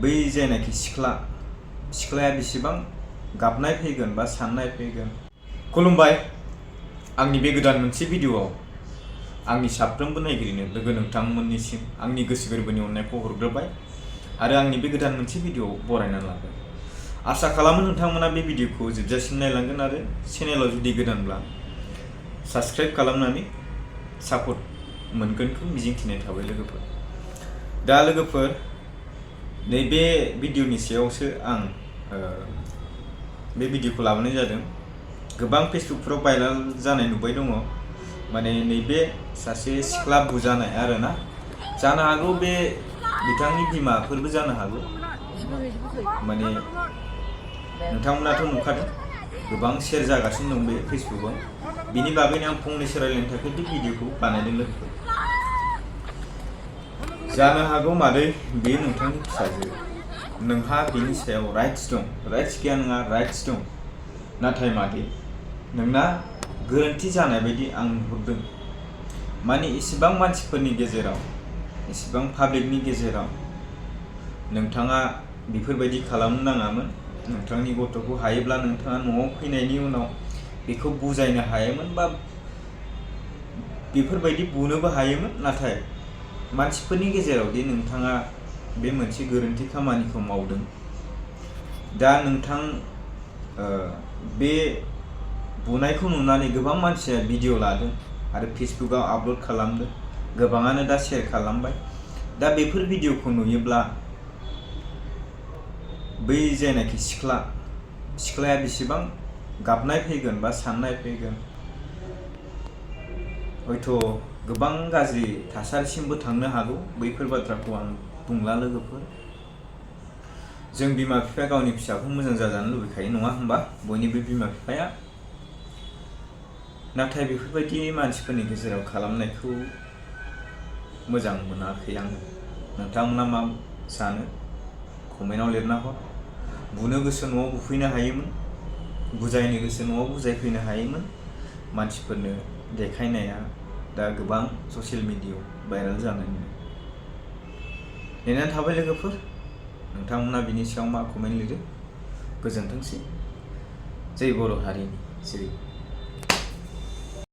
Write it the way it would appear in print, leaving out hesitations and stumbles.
बै जायनाखि सिख्लाया बेसेबां गाबनाय फैगोन बा साननाय फैगोन। खुलुमबाय, आंनि बे गोदान मोनसे भिडिअआव आंनि साफ्रोमबो नायगिरिनो लोगो नोंथांमोननिसिम आंनि गोसो गोरबोनि अननायखौ हरग्रोबाय आरो आंनि बे गोदान मोनसे भिडिअआव बरायनानै लाबाय। आसा खालामो नोंथांमोना बे भिडिअखौ जोबजासिम नायलांगोन आरो चेनेलाव जुदि गोदानब्ला साबस्क्राइब खालामनानै सापर्ट मोनगोनखौ मिजिंथिनाय थाबाय लोगोफोर। दा लोगोफोर, नैबे भिडिअनि सायावसो आं बे भिडिअखौ लाबोनाय जादों। गोबां फेसबुकफोराव भाइराल जानाय नुबाय दङ। माने नैबे सासे सिख्ला बुजानाय आरोना, जानो हागौ बे बिथांनि बिमाफोरबो जानो हागौ। माने नोंथांमोनाथ' नुखादों, गोबां शेयार जागासिनो दं बे फेसबुकआव। बिनि बागैनो आं फंनैसो रायलायनो थाखाय बे भिडिअखौ बानायदों लोगोफोर। जानो हागौ मादै बे नोंथांनि फिसाजो, नोंहा बिनि सायाव राइट्स दं, राइट्स गैया नङा, राइट्स दं। नाथाय मादै, नोंना गोरोन्थि जानाय बायदि आं नुहुरदों। माने इसेबां मानसिफोरनि गेजेराव, इसेबां पाब्लिकनि गेजेराव नोंथाङा बेफोरबायदि खालामनो नाङामोन। नोंथांनि गथ'खौ हायोब्ला नोंथाङा न'आव फैनायनि उनाव बेखौ बुजायनो हायोमोन बा बेफोरबायदि बुनोबो हायोमोन। नाथाय मानसिफोरनि गेजेराव दि नोंथाङा बे मोनसे गोरोन्थि खामानिखौ मावदों। दा नोंथां बे बुनायखौ नुनानै गोबां मानसिया भिडिअ लादों आरो फेसबुकआव आपल'ड खालामदों। गोबाङानो दा शेयार खालामबाय। दा बेफोर भिडिअखौ नुयोब्ला बै जायनाखि सिख्लाया बेसेबां गाबनाय फैगोन बा साननाय फैगोन, हयथ' गोबां गाज्रि थासारिसिमबो थांनो हागौ। बैफोर बाथ्राखौ आं बुंला लोगोफोर। जों बिमा बिफाया गावनि फिसाखौ मोजां जाजानो लुबैखायो, नङा होमबा? बयनिबो बिमा बिफाया। नाथाय बेफोरबायदि मानसिफोरनि गेजेराव खालामनायखौ मोजां मोनाखै आं। नोंथांमोना मा सानो कमेन्टआव लिरना हर। बुनो गोसो न'आव बुफैनो हायोमोन, बुजायनो गोसो न'आव बुजायफैनो हायोमोन। मानसिफोरनो देखायनाया दा गोबां ससियेल मिडियायाव भाइराल जानाय नुयो। नेनानै थाबाय लोगोफोर, नोंथांमोना बिनि सायाव मा कमेन्ट लिरो। गोजोनथोंसै। जय बर' हारिनि सिरि।